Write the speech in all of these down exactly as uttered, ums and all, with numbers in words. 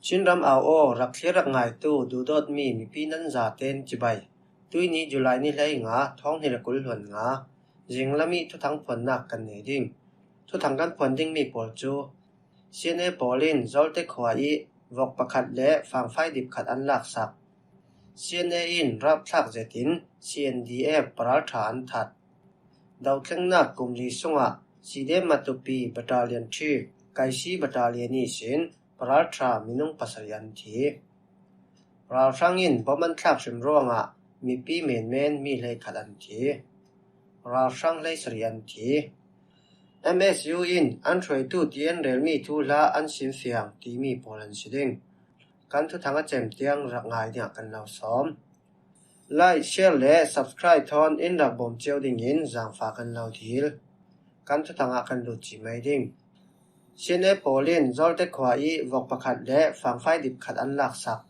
Chinram au aw rak thlir rak ngaitu duhdawtmi mipi nan zaten cibai. Tuini July ni hleinga, thawng hnih le kul hluan nga, zinglam i thuthang phuannak kan nei ding. Thuthang kan phuan dingmi pawl cu C N A pawl in Zawlte khua i vok pakhat le fangfai dip khat an laksak. C N A in rapthlak zetin C N D F paralṭha an that. Dothlengnak kum li sungah C D F Matupi Battalion three, Kaisi Battalion ihsin paralṭha minung pasarih an thi. Ralhrang in bom an thlak hrim ruangah mipi menmen mi hleikhat an thi. Ralhrang hleisarih an thi. M S U in an hruaitu ti an relmi thuhla an simfiang timi pawl an si ding. Kan thuthang a cem tiang rak ngai dingah kan lo sawm. Like, share le subscribe thawn in rak bawm cio dingin zangfah kan lo dil. Kan thuthangah kan lut ci mai ding. C N A pawl in Zawlte khua i vok pakhat le fangfai dip khat an laksak.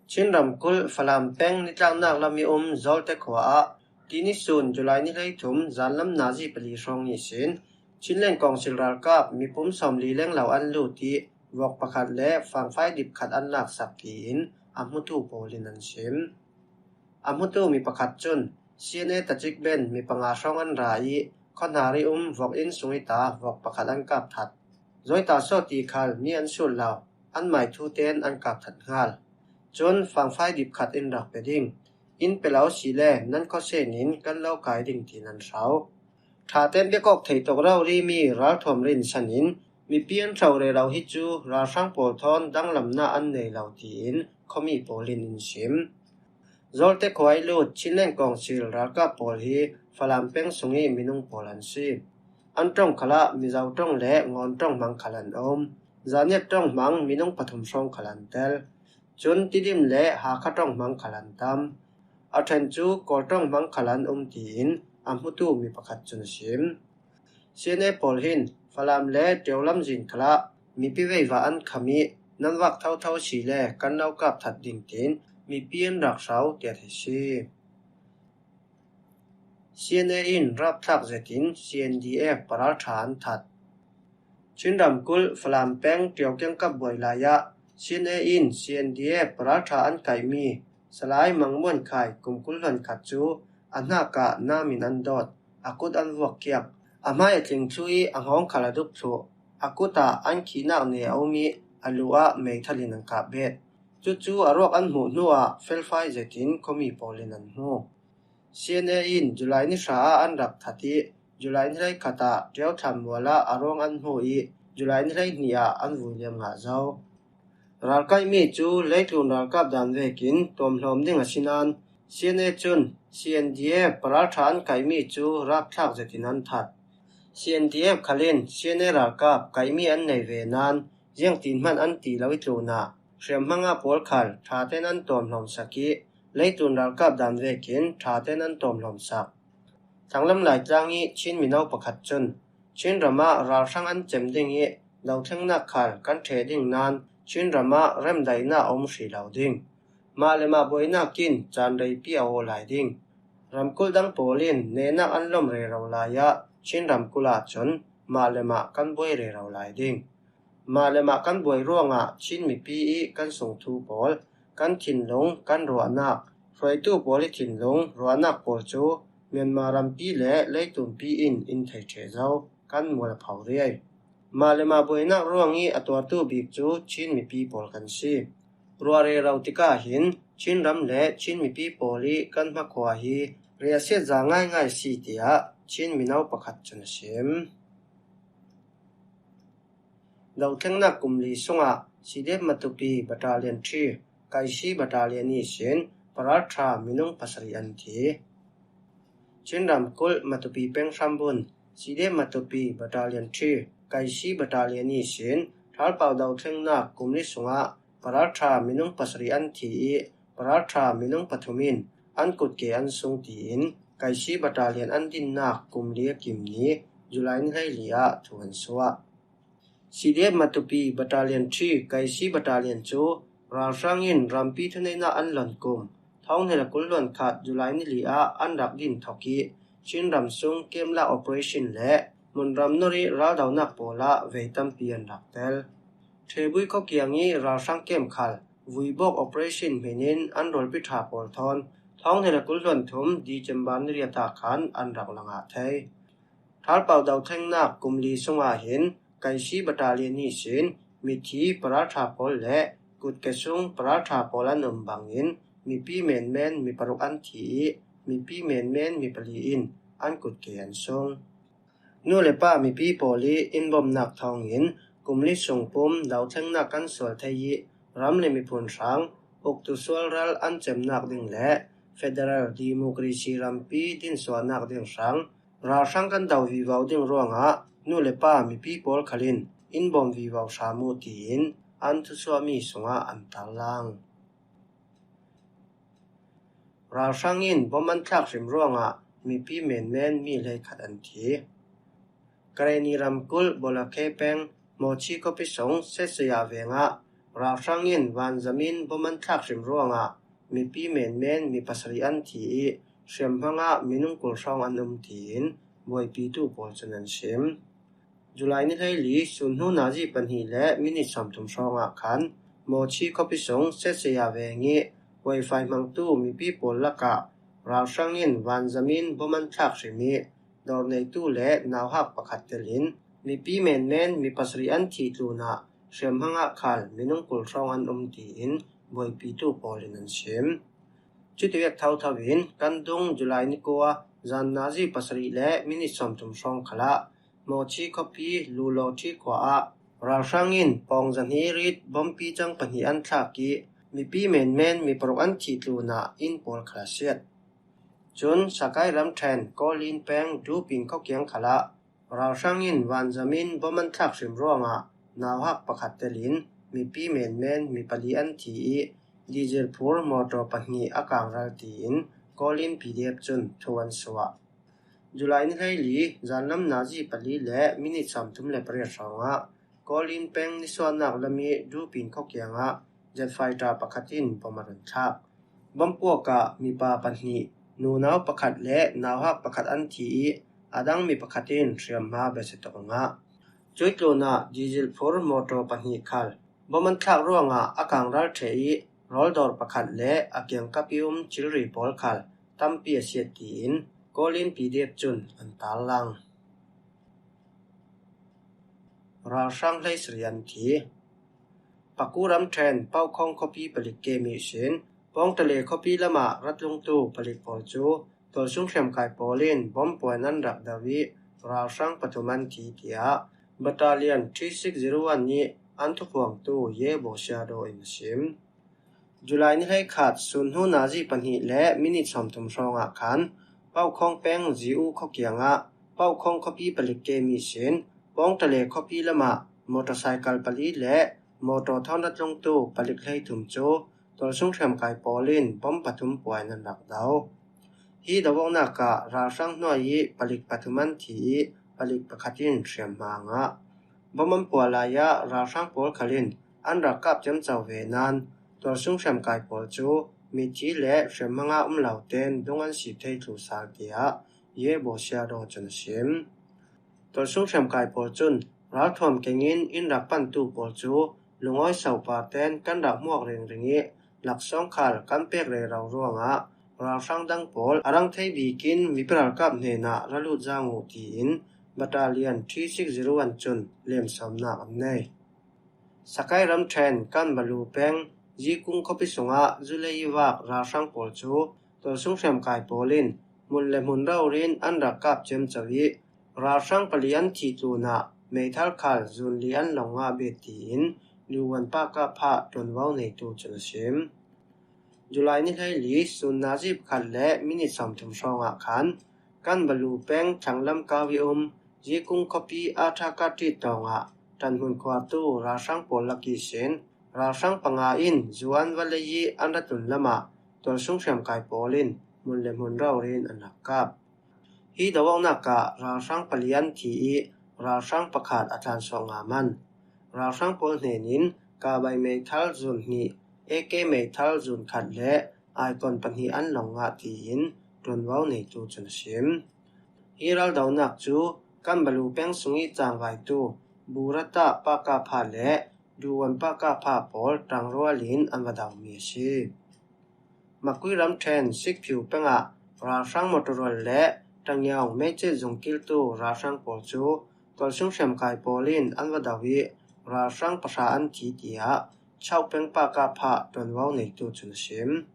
Chin ramkulh Falam peng nitlaknak lam i um Zawlte khua ah tini sun July ni hleithum zanlam nazi pali hrawng ihsin Chinland Council ralkap mipum sawmli lenglo an lut i vok pakhat le fangfai dip khat an laksak tiin a hmutu pawl in an sim. A hmutu mi pakhat cun C N A tacik ben mi panga hrawng an ra i khuahnar i um vok inn sung i ta vok pakhat an kap that. Zawita saw ti khal mi an sut lo, an mai thu tein an kap that hngal. Cun fangfai dip khat in rak pe ding. In pe lo si le nan khuasen in kan lo kai ding tiin an hrau. Ṭhaten biakawk thei tuk rori mi ralthuam rinsan in mipi an hro rero hi cu ralhrang pawl thawn danglamnak an nei lo tiin khuami pawl in in sim. Zawlte khua i lut Chinland Council ralkap pawl hi Falam peng sung i minung pawl an si. An ṭong khalah Mizo ṭong le Ngawn ṭong hmang khal an um. Zaniat ṭong hmang minung pathum hrawng khal an tel. Cun Tidim le Hakha ṭong hmang khal an tam. A ṭhen cu Kawl ṭong hmang khal an um tiin a hmutu mi pakhat cun a sim. C N A pawl hin Falam le Ṭio lamzin khalah mipi veiva an kham i nan vak thotho si le kan lo kap that ding tiin mipi an rak hrau tiah theih si. C N A in rapthlak zetin C N D F paralṭha an that. Chin ramkulh Falam peng Ṭio kiangkap buai lai ah C N A in C N D F paralṭha an kaihmi Salai Mang Muan Khai kum kul hluan khat cu a hnakah nam in an dawt, a kut an vuak kiak. A hmai a tling thluh i a hngawng khal a duk thluh. A kut ah an khihnak ne a um i a lu ah meithal in an kap bet. Cucu a ruak an hmuh hnuah felfai zetin khuami pawl in an hmu. C N A in July ni hra ah an rak that i July ni hleikhat ah Ṭio thlam mual ah a ruang an hmu i July ni hleihnih ah an vui liam ngah zo. Ralkaihmi cu leitlun ralkap dan vekin tuamhlawm ding a si nain C N A cun C N D F paralṭha an kaihmi cu rapthlak zetin an that. C N D F khal in C N A ralkap kaihmi an nei ve nain ziangtin hmanh an ti lo i tlunah hriamhma ngah pawl khal ṭhatein an tuamhlawm sak i leitlun ralkap dan vekin ṭhatein an tuamhlawm sak. Thanglam Laitlang i Chin mino pakhat cun Chin ram ah ralhrang an cem ding i dothlengnak khal kan ṭheh ding nain Chin ram ah remdaihnak a um hrih lo ding. Mah le mah buainak in caan reipi a aw lai ding. Ramkulh dang pawl in nehnak an lawmh rero lai ah Chin ramkulh ahcun mah le mah kan buai rero lai ding. Mah le mah kan buai ruangah Chin mipi i kan sungthu pawl, kan thinlung, kan ruahnak, hruaitu pawl i thinlung, ruahnak pawl cu Myanmar rampi le leitlunpi in in thei ṭheh zo, kan mual a pho riai. Mah le mah buainak ruang i a tuartu bik cu Chin mipi pawl kan si. Ruah rero tikah hin Chin ram le Chin mipi pawl i kan hmakhua hi riahsiat za ngaingai a si, tiah Chin mino pakhat cun a sim. Dothlengnak kum li sungah C D F Matupi Battalion three, Kaisi Battalion ihsin paralṭha minung pasarih an thi. Chin ramkulh Matupi peng hrambun C D F Matupi Battalion three, Kaisi Battalion ihsin ralpau dothlengnak kum li sungah paralṭha minung pasarih an thi i paralṭha minung pathum in an kutke an sung tiin Kaisi Battalion an dinnak kum li a kim ni July ni hleili ah thu an suah. C D F Matupi Battalion three, Kaisi Battalion cu ralhrang in rampi thuneihnak an lon kum thawng hnih le kul hluan khat July ni li ah an rak din thawk i Chin ram sung kemlak operation le hmunram nur i raldonak pawl ah vei tampi an rak tel. Ṭhebui khuakiang i ralhrang kem khal vuibawk operation hminin an rualpi ṭha pawl thawn thawng hnih le kul hluan thum December ni riat ah khan an rak la ngah thei. Ṭhalpau dothlengnak kum li sungah hin Kaisi Battalion ihsin mithi paralṭha pawl le kutke sung paralṭha pawl an um bangin mipi menmen mi paruk an thi i mipi menmen mi pali in an kutke an sung. Nu le pa mipi pawl i inbawmnak thawngin kum li sung pum dothlengnak kan sual thei i ram le miphun hrang uktu sual ral an cemnak ding le federal democracy rampi dinsuahnak ding hrang ralhrang kan do vivo ding ruangah nu le pa mipi pawl khalin inbawm vivo hram uh tiin an thusuahmi sungah an tarlang. Ralhrang in bom an thlak hrim ruangah mipi menmen mi hleikhat an thi. Karenni ramkulh Bawlakhe peng Mawchi khuapi sung Setsaya vengah ralhrang in vanzamin bom an thlak hrim ruangah mipi menmen mi pasarih an thi i hriamhmangah minung kul hrawng an um tiin buaipitu pawl cun an sim. July ni hleili sun hnu nazi pahnih le minit sawmthum hrawngah khan Mawchi khuapi sung Setsaya veng i Wi-Fi hmangtu mipi pawl lakah ralhrang in vanzamin bom an thlak hrim i dawr neitu le nauhak pakhat telin mipi menmen mi pasarih an thih tlunah hriamhmangah khal minung kul hrawng an um tiin buaipitu pawl in an sim. Cutivek thotho in kan dung July ni kua zan nazi pasarih le minit sawmthum hrawng khalah Mawchi khuapi Lulawṭhi khua ah ralhrang in pawng zahnih rit bompi cang pahnih an thlak i mipi menmen mi paruk an thih tlunah inn pawl khal a siat. Cun Sakai ramṭhen Kawlin peng Dupin khuakiang khalah ralhrang in vanzamin bom an thlak hrim ruangah nauhak pakhat telin mipi menmen mi pali an thi i diesel phur mawtaw pahnih a kangral tiin Kawlin P D F cun thu an suah. July ni hleili zanlam nazi pali le minit sawmthum le pariat hrawngah Kawlin peng nisuahnak lam i Dupin khuakiangah jet fighter pakhat in bom a run thlak. Bom puakah mipa pahnih, nunau pakhat le nauhak pakhat an thi i a dang mi pakhat in hriamhma besia tuk a ngah. Cuih tlunah diesel phur mawtaw pahnih khal bom an thlak ruangah a kangral ṭheh i rawldawr pakhat le a kiangkap i um thilri pawl khal tampi a siat tiin Kawlin P D F cun an tarlang. Ralhrang hleisarih an thi. Paku ramṭhen Paukhawng khuapi palik kem ihsin Pawngtale khuapi lamah ratlungtu palik pawl cu tualsung hriamkai pawl in bom puan an rak do i ralhrang pathum an thi, tiah Battalion three six zero one nih an thuphuangtu Ye Bo Siado in a sim. July ni hleikhat sun hnu nazi pahnih le minit sawmthum hrawngah khan Paukhawng peng Ziu khuakiangah Paukhawng khuapi palik kem ihsin Pawngtale khuapi lamah motorcycle pali le mawtaw thawn ratlungtu palik hleithum cu tualsung hriamkai pawl in bom pathum puan an rak do. Hi do awknak ah ralhrang hnuai i palik pathum an thi i palik pakhat in hriamhma a ngah. Bom an puah lai ah ralhrang pawl khal in an rak kap ciamco ve nain tualsung hriamkai pawl cu mithi le hriamhma ngah um lo tein dung an sip thei thlu sal, tiah Ye Bo Siado cun a sim. Tualsung hriamkai pawl cun ralthuam kengin in rak pantu pawl cu lungawi sopar tein kan rak hmuak ringring i laksawng khal kan pek rero ruangah ralhrang dang pawl a rang thei bikin mipi ralkap hnenah ra lut zang uh tiin Battalion three six zero one cun lemsawmnak an nei. Sakai ramṭhen Kanbalu peng Zikung khuapi sungah zulei i vak ralhrang pawl cu tualsung hriamkai pawl in hmun le hmun rori in an rak kap ciamco i ralhrang pali an thih tlunah meithal khal zun li an long ngah bet tiin Liuwan Pakapha ṭuanvo neitu cun a sim. July ni hleili sun nazi pakhat le minit sawmthum hrawngah khan Kanbalu peng thlanglam kau i um Zikung khuapi Athaka ṭit tawngah ṭanhmun khuartu ralhrang pawl lak ihsin ralhrang panga in zu an va lei i an ra tlun lamah tualsung hriamkai pawl in hmun le hmun rori in an rak kap. Hi do awknak ah ralhrang pali an thi i ralhrang pakhat a tlansuak ngaman. Ralhrang pawl hnenin kabai meithal zun hnih, A K meithal zun khat le aikon pahnih an long ngah tiin ṭuanvo neitu cun a sim. Hi raldonak cu Kanbalu peng sung i cangvaitu Burata Pakapha le Duwan Paka pha pawl ṭangrualin an va dau mi a si. Makui ramṭhen Sikphiu pengah ralhrang motor rual le Ṭangyawng meicet zung kiltu ralhrang pawl cu tualsung hriamkai pawl in an va dau ih ralhrang pahra an thi, tiah Chau peng Paka pha ṭuanvo neitu cun a sim.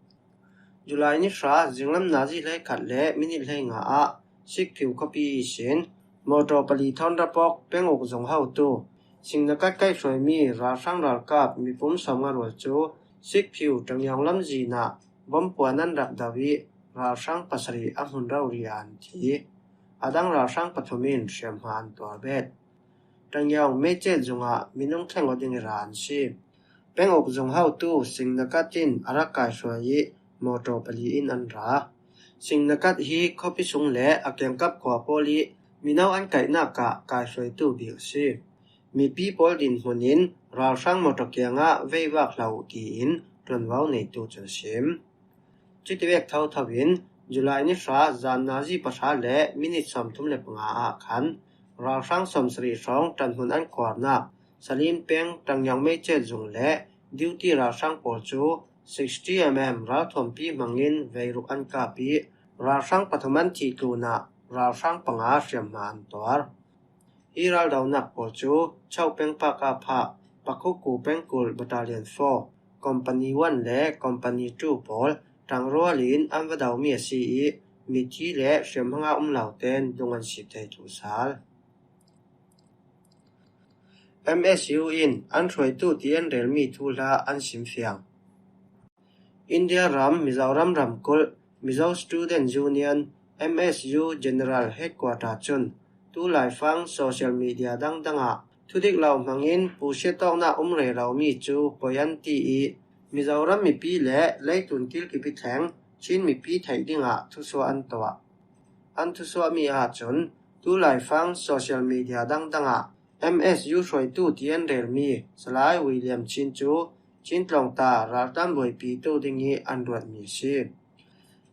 July ni hra zinglam nazi hleikhat le minit hleinga ah Sikphiu khuapi ihsin motor pali thawn rapawk peng uk zung hotu Singnakat kaihhruaimi ralhrang ralkap mipum sawmnga rual cu Sikphiu Ṭangyawng lamzin ah bomb puan an rak do ih ralhrang pasarih a hmun rori ah an thi. A dang ralhrang pathum in hriamhma an tuar bet. Ṭangyawng meicet zungah minung thleng aw ding ih ra an si. Peng uk zung hotu Singnakat in a rak kaihruai ih motor pali in an ra. Singnakat hi khuapi sung le a kiangkap khua pawl ih mino an kaihnak ah kaihruaitu bik a si. Mipi pawl dinhmun in ralhrang motor kiangah veivak hlah uh tiin ṭuanvo neitu cun a sim. Cutivek thotho in July ni hra zan nazi pahra le minit sawmthum le panga ah khan ralhrang sawmsarih hrawng ṭanhmun an kuarnak Salim peng Ṭangyawng meicet zung le duty ralhrang pawl cu sixty mm ralthuampi hmangin veiruk an kap ih ralhrang pathum an thih tlunah ralhrang panga hriamhma an tuar. Hi raldonak pawl cu Chau peng Paka pha Pakhuku pengkulh Battalion four, Company one le Company two pawl ṭangrual in an va domi a si ih mithi le hriamhma ngah um lo tein lung an sip thei thluh sal. M S U in an hruaitu ti an relmi thuhla an simfiang. India ram Mizoram ramkulh Mizo Student Union, M S U General Headquarter cun tulaifang social media dangdang ah thudik lo hmangin pusia tawknak um rero mi cu poi an ti ih Mizoram mipi le leitun kilkip ih thleng Chin mipi theih dingah thusuah an tuah. An thusuahmi ahcun tulaifang social media dangdang ah M S U hruaitu ti an relmi Salai William Chin cu Chin tlawngta raltlan buaipitu dingih an ruatmi a si.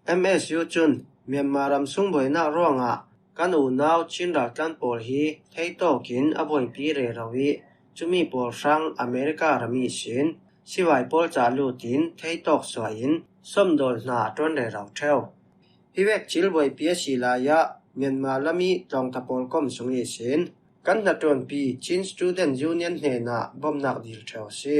M S U cun Myanmar ram sung buainak ruangah kan unau Chin raltlan pawl hi theitawk in a buaipi rero ih cumi pawl hrang America ram ihsin sivai pawl ca lut in theitawk suah in sawmdawl hna a ṭuan rero ṭheu. Hi vek thil buaipi a si lai ah Myanmar lam ih tlawngta pawlkom sung ihsin kan hnaṭuanpi Chin Student Union hnenah bawmhnak dil ṭheu a si.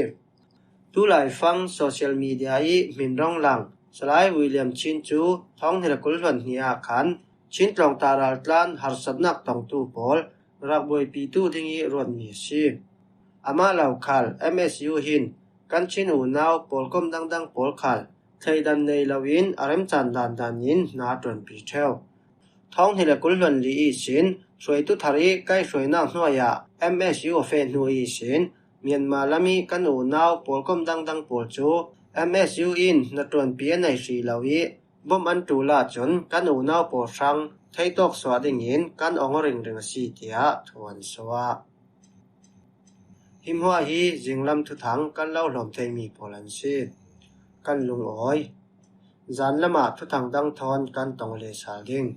Tulaifang social media ih hminrawng lang Salai William Chin cu thawng hnih le kul hluan hnih ah khan Chin tlawngta raltlan harsatnak tongtu pawl rak buaipitu dingih ruatmi a si. Amah lo khal M S U hin kan Chin unau pawlkom dangdang pawl khal thleidan nei loin a remcang dandan in hna a ṭuanpi ṭheu. Thawng hnih le kul hluan li ihsin hruaitu thar ih kaihhruainak hnuai ah M S U a feh hnu ihsin Myanmar lam ih kan unau pawlkom dangdang pawl cu M S U in hnaṭuanpi a nei hrih lo ih bawmh an ṭul ahcun kan unau pawl hrang theitawk suah dingin kan ong aw ringring a si, tiah thu an suah. Hi hmuah hi zinglam thuthang kan lo hlawm theimi pawl an si. Kan lungawi. Zanlam ah thuthang dang thawn kan tong le sal ding.